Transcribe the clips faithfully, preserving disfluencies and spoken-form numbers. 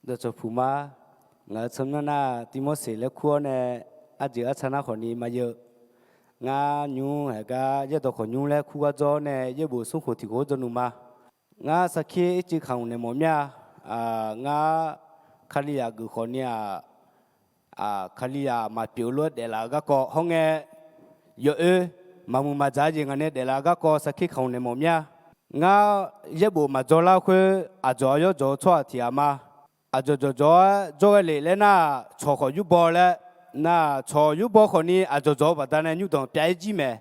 Dawqcawq puq ma. Ngaq-euq tsawrmyanr nar-aq, Tivmorseq laer kur-awr nae, arjeuq arca nar khawfni ma yeu. Ngar nymr haeq gar yaerdawq khawqnymr laer kur gar dzawr-awr nae, yaerbof smr khof tiq khof dzawrnmq ma. Ngar sarkir ircuf kamq naeq mawf mir-a. Ngar Kalizaq geuf khawfni-aq, Kalizaq maqpyeuf-eu lof-aer daeflaf-eu garkawv hawr ngae, yawoer maqmuiq maqdzaq jeq ngaq nae daeflaf-eu garkawv sarkir kamq naeq mawf mir-a. Ngar yaerbof maqdzawr lar khoer, aqdzawq aqyawr dzawq-eu tsawrhaq tiq ghaq ma. Aqdzawq dzawqdzawq-aer jawrghae lef laer nar-aq, cawq khawf yurbaw laer, nar-aq, cawq yurbaw khawfni aqdzawq dzawq-eu baqdanae nymrdanq pyav-ir jir mae.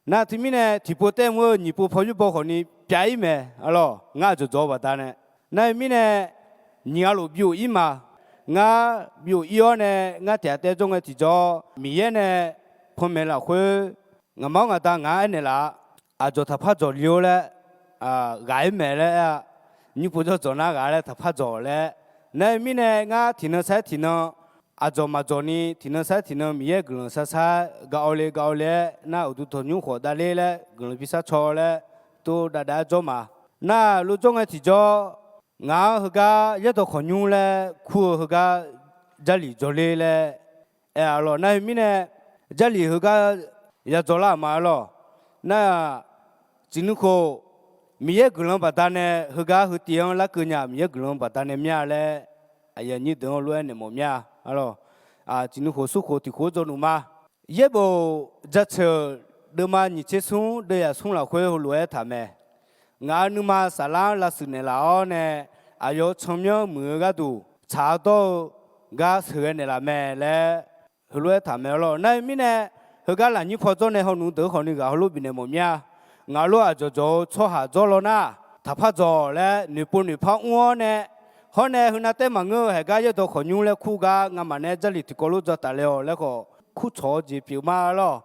Nar teumirnae tiqpov taef mr-eu nyiq pov paw yurbaw khawfni pyav-ir mae. Arlawq, ngar aqdzawq dzawq-eu baqdanae. Nar-eu mirnae, nyiq ghaq lof bighof-ir ma. Ngar bighof-ir-awr nae, ngar tiq ghaq taef jawr ngae tiqjawr, Miqyaer nae panmaeq lafkhoer, ngaqma-awr ngaqda ngaq-anr aernaeq laf-a. Aqdzawq taqpar dzawq li-or laer, ghaq-ir maeq laer aer-a. Nymr pov jawr dzawq nar ghaq laer taqpar dzawq laer. Nar-eu mirnae ngar tiqnan sar-aer tiqnan, aqdzawq maqdzawq ni tiqnan sar-aer tiqnan Miqyaer guiqlanq sar sar-aer gaq-awr le gaq-awr le-aer nar, uqduq tanqnymr khawf davler laer guiqlanq bi sar caw laer tov dav dav-aer jawr ma. Nar-aq, lojawr ngae tiqjawr, ngaq-anr heugar yaerdawq khawqnymr laer kur-eu heugar Jarlif jawrler laer aer-a lawq. Nar-eu mirnae, Jarlif heugar yadzaw lar-euq ma lawq. Nar-aq, ciqnuikhof Miqyaer guiqlanq baqdanae heugar heu tiv-anr larkeuv nya Miqyaer guiqlanq baqdanae mir-a laer, aqyuif aqnyir deuq-anr lof-aer naeq mawf mir-a. Arlawq, ciqnuikhof smr khof tiq khof dzawrnmq ma. Yaerbof jaceuq deuvma nyiq tser smr deuv yaq smr lafkhoer heulof-aer taq mae. Ngaq-euq nuima saflar-anr lavshuif naeqlaf-awr nae, aqyawf-euq tsawrmyanr muiq-eu gharduq tsaq-awr dawr-eu gar sheuqghae naeqlaf mae laer heulof-aer taq mae lawq. Nar-eu mirnae, heugar lafnyir paw dzawr nae hawnmq deuq khawfni ghaq heulof bifnaeq mawf mir-a. Ngaq lof aqdzawq dzawq-eu tsawrhaq dzawr law nar, taqpar dzawq laer noeqpov noeqpar mr-awr nae, hawr nae heunav taef maqngeur-eu haeq gar yaerdawq khawqnymr laer kur gar ngamaf nae Jarlif tiqkawv lof dzaw tafle-awq laer khawf kurcawq-eu jeq pyeuf ma lawq.